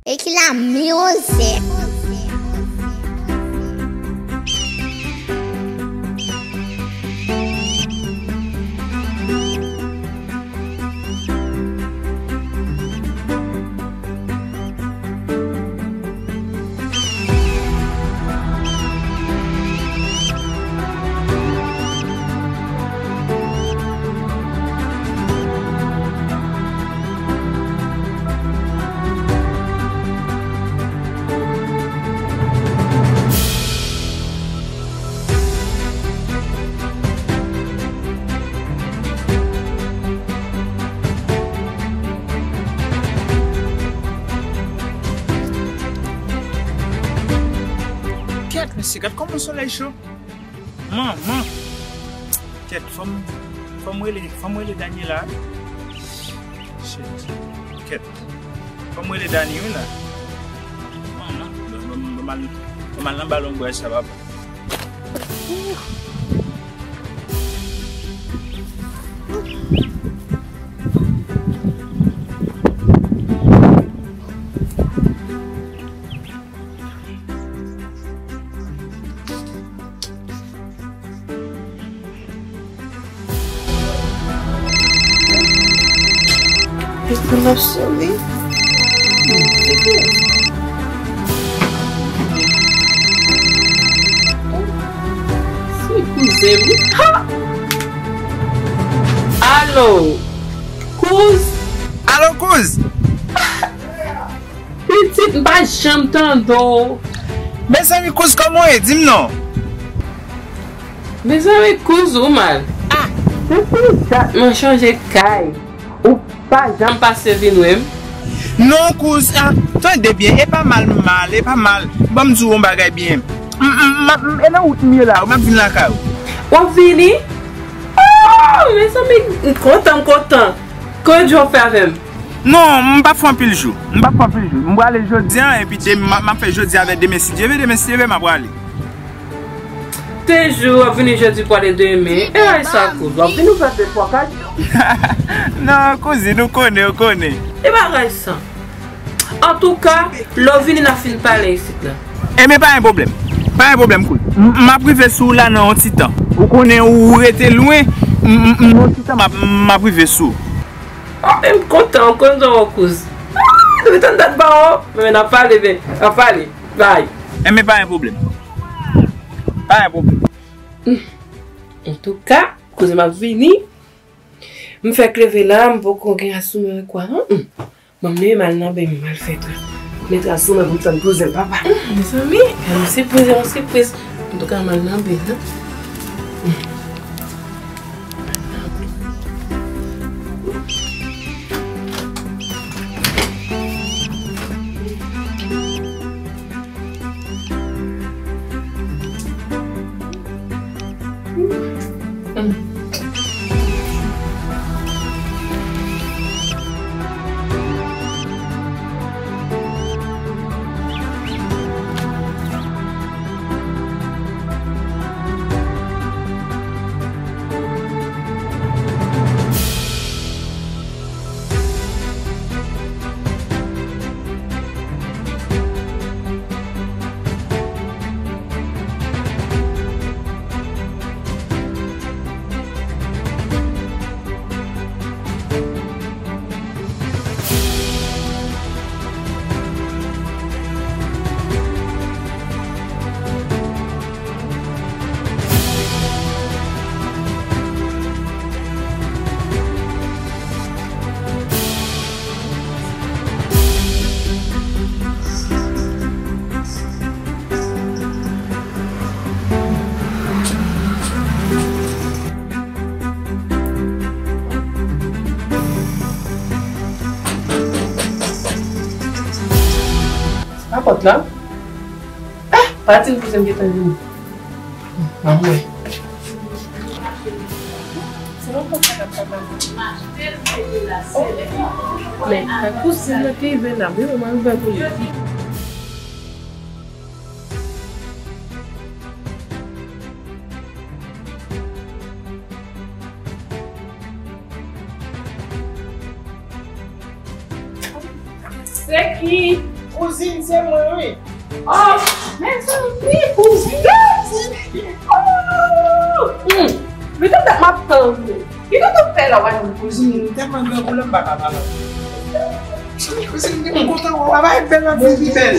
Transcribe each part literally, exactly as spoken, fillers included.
E ki la mizik. Kèt, mesye, gad kòman solèy cho. Manman. Kèt, fò m, fò m rele, fò m rele Daniela. Shit. Kèt. Fò m rele Dani wi la. Manman. Ban, ban, ban m al, ban m al nan balon bwè sa, papa. Telefòn ap sone. Se kouzen m wi. Ha! Alo! Kouz! Alo, kouz! Pitit, m pa janm tande w. Mezanmi, kouz, kòman w ye? Di m non. Mezanmi, kouz, ou mal. Ah! Depi dat mwen chanje kay, ou pa janm pase vin wè m. Non, kouz, ah, tande byen, e pa mal m mal, e pa mal. Ban m di w yon bagay byen. M, m, m ap, m, e nan wout m ye la, m ap vin lakay ou. W ap vini? Oh, mezanmi, m kontan, m kontan. Konbyen jou w ap fè avè m? Non, m p ap fè anpil jou. M p ap fè anpil jou. M prale jodi a, epi de-, m ap, m ap fè jodi avèk demen, si Dye vle, demen, si Dye vle, m ap prale. De jou, w ap vini jodi, prale demen. E bagay sa, kouz, w ap vini ou fè de fwa kay? Non, kouzin, ou konnen, ou konnen. E bagay sa. Antouka, lè w vini, n a fin pale isit la. Ebyen, pa gen pwoblèm. Pa gen pwoblèm, kouz. M, m ap rive sou ou la nan yon ti tan. Ou konnen ou rete lwen, m, m, m, nan yon ti tan, m ap, m ap rive sou ou. Ah, men m kontan, m kontan wè w, kouz. Ah, depi tann dat ba w, men n ap pale, men, n ap pale. Bay. Enben, pa gen pwoblèm. Pa gen pwoblèm. Hmm. Antouka, kouzin m ap vini. M fèk leve la, m poko gen asou mwen kwa, non? Hmm. Ban m leve m al nan beny mwen, m al fè twa. Met asou mwen pou m tann kouzin papa. Hmm, mezanmi, yon sipriz, yon sipriz. Antouka, m al nan beny, non? Hmm. Se pa pòt la? Ah, pa di m kouzin m gentan vini. Ban m wè. Men, tankou si l te rive la, wi, mwen rive pou li. Se ki? Kouzin, se mwen, wi. Oh, mezanmi, kouzin. Oh! Hmm. Men tout dat m ap tann ou. Ki kote w fè la, w a jwenn kouzin? M tèlman grangou la, m pa ka pale. Kouzin, m kontan wè w. Travay bèl, la vi pi bèl.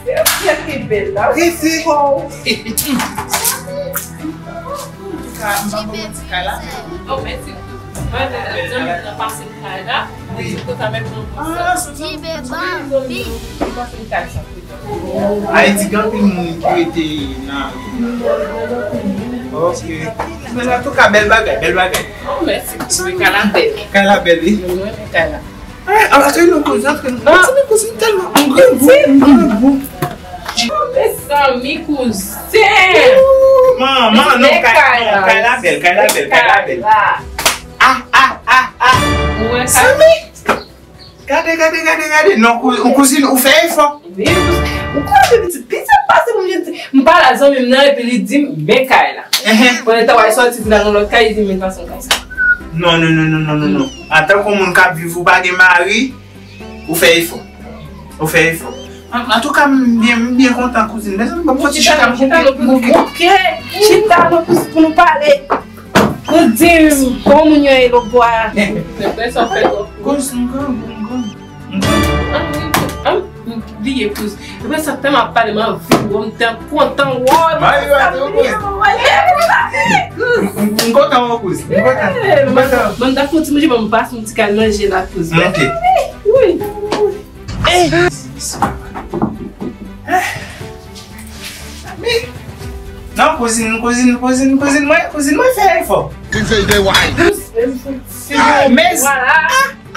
Se ou ki bèl la. Rete. Antouka, m pa konn ti kay la. Oh, mèsi. Mwen, mwen, mwen, mwen pase kay la. Wi. Antouka, mèt mwen konsa. Ah, se sa. Jibe Bambi. Mwen pase kay sa. Ayiti, gen anpil moun ki rete nan. Ok. Men antouka, bèl bagay, bèl bagay. Oh, mèsi. Kay la bèl. Kay la bèl, wi. Mwen renmen kay la. Ay, antre non, kouzin, antre non. Ah. Mezanmi, kouzin tèlman, m grangou, m grangou. Oh, mezanmi, kouzin. Manman, non, kay, non, kay la bèl, kay la bèl, kay la bèl. Ah, ah, ah, ah. Ou wè sa? Mezanmi. Gade, gade, gade, gade. Non, kou-, kouzin, ou fè efò. Wi, ou konnen pitit, pitit pase pou m vin di, m pale a zanmi m nan, epi li di m, men kay la. Ehe. Pandan tan w al sòti, vin al nan lòt kay, li di m, men pase nan kay sa. Non, non, non, non, non, non, non. Antanke yon moun k ap viv, ou pa gen mari, ou fè efò. Ou fè efò. An, antouka, m byen, m byen kontan, kouzin. Mezanmi, ban m fè ti chita, m bouke, m bouke. Chita, non, pou, pou nou pale. Ou di m, bon, moun yo ye lòtbò a. Kouz, m grangou, m grangou. M grangou. An, an, m bliye, kouz. Epi sa, tèlman ap pale, m anvi wè w, m te kontan wè w. M kontan wè w, kouz. M kontan. M kontan. Ban m ta fè yon ti manje, ban m pase yon ti kal manje la, kouz. Ok. Wi. Non, kouzin, kouzin, kouzin, kouzin mwen, kouzin mwen fè efò. Kouzin fè de way. Mezanmi.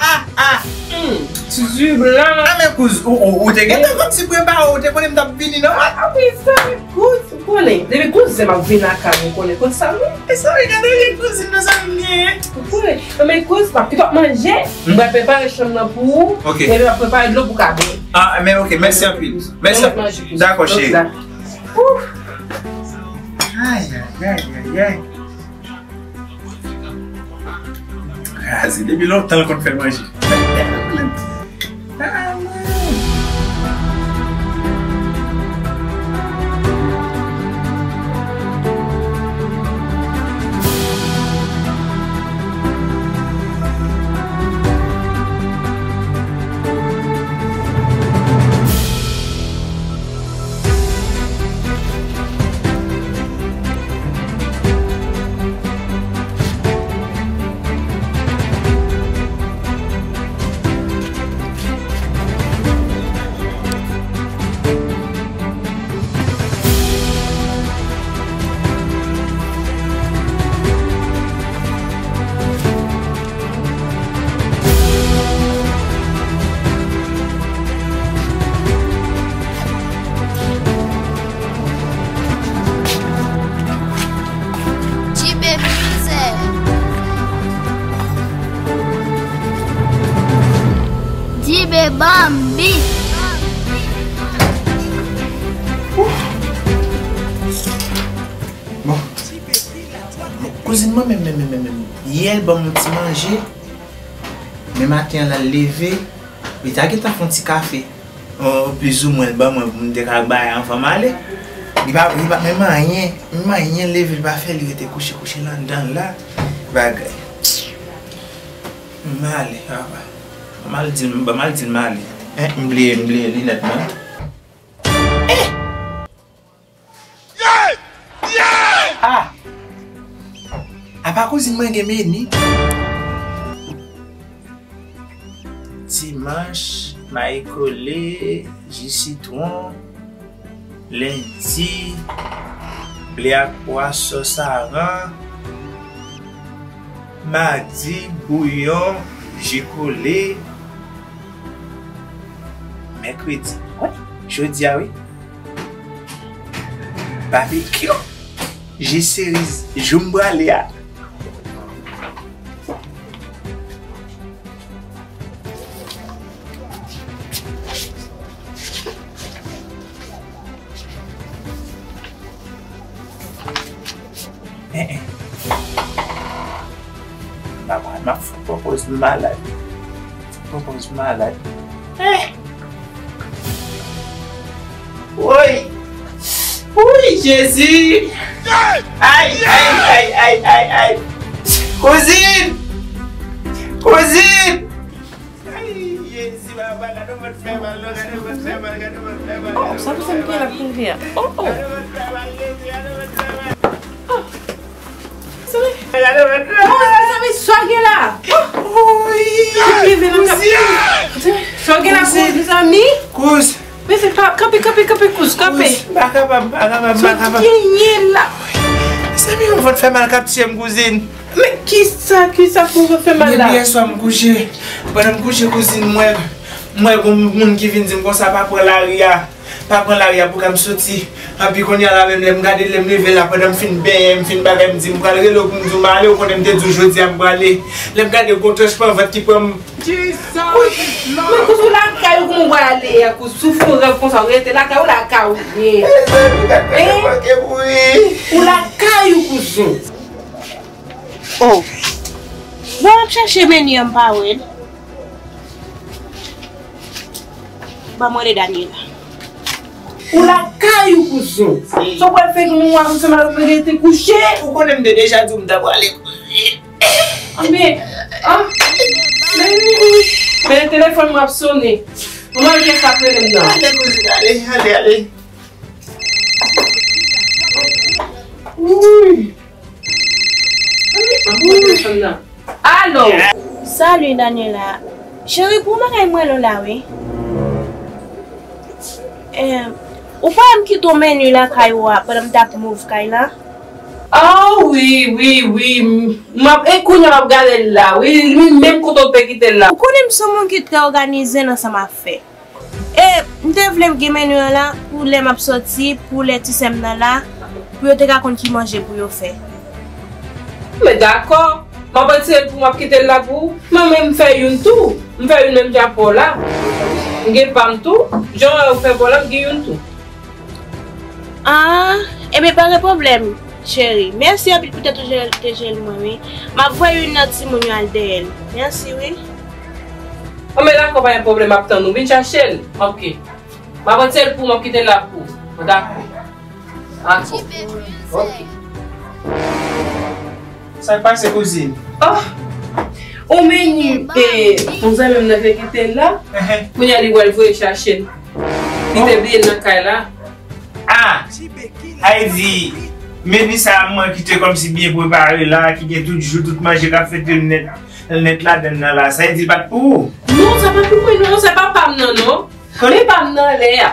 Ah, ah, ah. Hmm. Ti di blan. Ah, men kouz, ou, ou, ou te gentan kòmsi prepare, ou te konnen m t ap vini, non? Ah, wi, sa, men kouz, ou konnen. Depi kouz se m ap vin lakay ou, ou konnen konsa, wi. E sa, wi, gade, gen kouzin, mezanmi. Ou konnen. Non, men kouz, m ap kite w ap manje, m pral prepare chanm nan pou ou, ok, epi m ap prepare dlo pou w ka bwè. Ah, men ok, mèsi anpil. Mèsi. Dakò, cheri. Ouf. Ay, ay, ay, ay, ay. Kraze, depi lontan l konn fè manje. Jibe mizè. Jibe Bambi. Bon. Kouzin mwen menm, menm, menm, menm, menm. Yè l ban m yon ti manje. Men maten an, l al leve, li ta gentan fè yon ti kafe. Plizoumwen, l ban mwen pou m te ka bay anvan m ale. Li pa, li pa menm anyen, menm anyen leve, li pa fè, li rete kouche, kouche la anndan la. Bagay. M ale, papa. Ban m al di l, ban m al di l m ale. Eh, m bliye, m bliye linèt mwen. Eh! Ah! Apa kouzin mwen gen meni? Dimanch, mayi kole, ji sitwon, lendi, ble ak pwa sòs aran, madi, bouyon, ji kole, mèkredi. Wi, jodi a, wi. Babekyou, ji seriz, jou m prale a. Eh, eh. Papa, m ap fè pwopòz malad. Pwopòz malad. Eh! Woy! Woy, Jezi! Ay, ay, ay, ay, ay, ay! Kouzin! Kouzin! Ay, Jezi, papa, gade mwen fè mal, non, gade mwen fè mal, gade mwen fè mal. Oh, sa pou se m te la pou vye a. Oh, oh. Gade mwen fè mal, Jezi, gade mwen fè mal. Oh. Mezanmi, sa w gen la? Kouz. Sa w gen la, mezanmi? Kouz. Mezanmi, kanpe, kanpe, kanpe, kouz, kanpe. Kouz, m pa kapab, m pa kapab, m pa kapab. Sa w genyen la? Mezanmi, yon vant fè mal k ap tiye m, kouzin. Men kisa, kisa pou vant fè mal la? Depi yèswa m kouche, pandan m kouche, kouzin, m wè, m wè gon moun ki vin di m konsa pa pran lari a. Pa pran lari a pou ka m soti. Anpi kounye a la menm lè m gade, lè m leve la, pandan m fin benyen, m fin bagay, m di m pral rele w pou m di w m ale, ou konnen m te di w jodi a m prale. Lè m gade gon tranchman vant ki pran m. Woy, men kouz ou lakay ou kòman w prale a, kouz, sou fon rèv konsa, ou rete lakay ou, lakay ou ye. Mezanmi, gade kòman m manke mouri. Ou lakay ou, kouzin. Oh. Bon, m ap chache meni an, m pa wè l. Ban m rele Daniela. Ou lakay ou, kouzin. Sa w pral fè moun an, kouzin, malgre te kouche? Ou konnen m te deja di w m ta prale. Anben, an, men, men telefòn mwen ap sonnen. Manman, kiyès k ap rele m nan? Ale, kouzin, ale, ale, ale. Woy. Alo! Salut, Daniela. Cheri, pou bagay mwen lou la, wi. Eh, ou pa wè m kite w meni lakay ou a pandan m t ap move kay la? Oh, wi, wi, wi. M, m ap, e kounye a m ap gade l la, wi. Li menm kote w te kite l la. Ou konnen m se yon moun ki trè òganize nan sa m ap fè. E, m te vle m gen meni an la, pou lè m ap soti, pou lè ti sè m nan la, pou yo te ka konn ki manje pou yo fè. Men dakò, m ap retire l pou m ap kite l la pou ou. Men mwen m fè youn tou. M fè youn menm jan ak pa w la. M gen pa m tou. Jan w fè pa w la, m gen youn tou. Ah, ebyen pa gen pwoblèm, cheri. Mèsi anpil poutèt ou te jere l mwen, wi. M ap voye youn nan timoun yo al dèyè l. Mèsi, wi. Bon, men dakò, pa gen pwoblèm, m ap tann ou. Vin chache l. Ok. M ap retire l pou ou, m ap kite l la pou ou. Bon, dakò. Dakò. Ok. Sa k pase, kouzin? Oh! Ou meni, e, yon zanmi m nan te kite l la. Kounye a li wè l voye chache l. Li te bliye l nan kay la. Ah! Sa vle di, meni sa a mwen kite kòmsi byen prepare la, ki gen tout jou, tout manje k ap fete nèt, nèt ladann nan la. Sa vle di l pa t pou ou? Non, sa pa pou mwen, non. Se pa pa m nan, non. Konnen pa m nan lè a.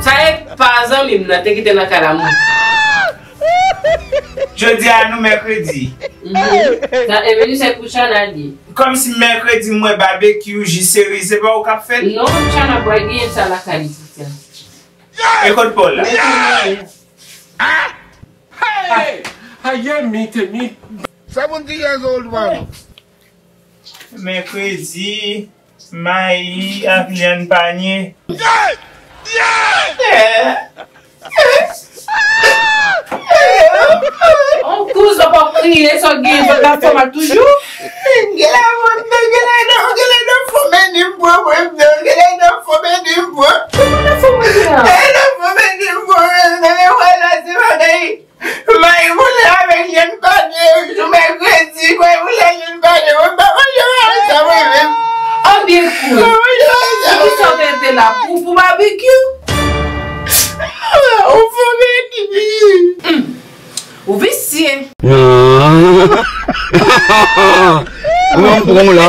Sa e pa zanmi m nan te kite nan kay la, mwen. Jodi a nou mèkredi. Mhm. Sa, e meni se pou Chana li ye. Kòmsi mèkredi m wè babekyou, ji seri, se pa ou k ap fè l? Non, Chana bwè genyen sa lakay li, titi. E kot pa w la? Hey! Aye mi te mi. Seventy years old man. Mèkredi, mayi ak lyann panye. On kouz w ap kriye, sa w gen, zòt la fè mal toujou. Gela mwen, gela nan, gela nan fon meni m pran, mwen, gela nan fon meni m pran. Kòman nan fon meni a? Gela nan fon meni m pran, men wè la, se bagay. Mayi boule avèk lyann panye, jou mèkredi, mayi boule lyann panye, mwen pa manje mayi sa mwen menm. Anbyen koul. Mwen pa manje mayi sa. Poukisa w te rete la? Pou, pou babekyou? Ou fò meni. Hmm. Ou visye. Ou an pran w la.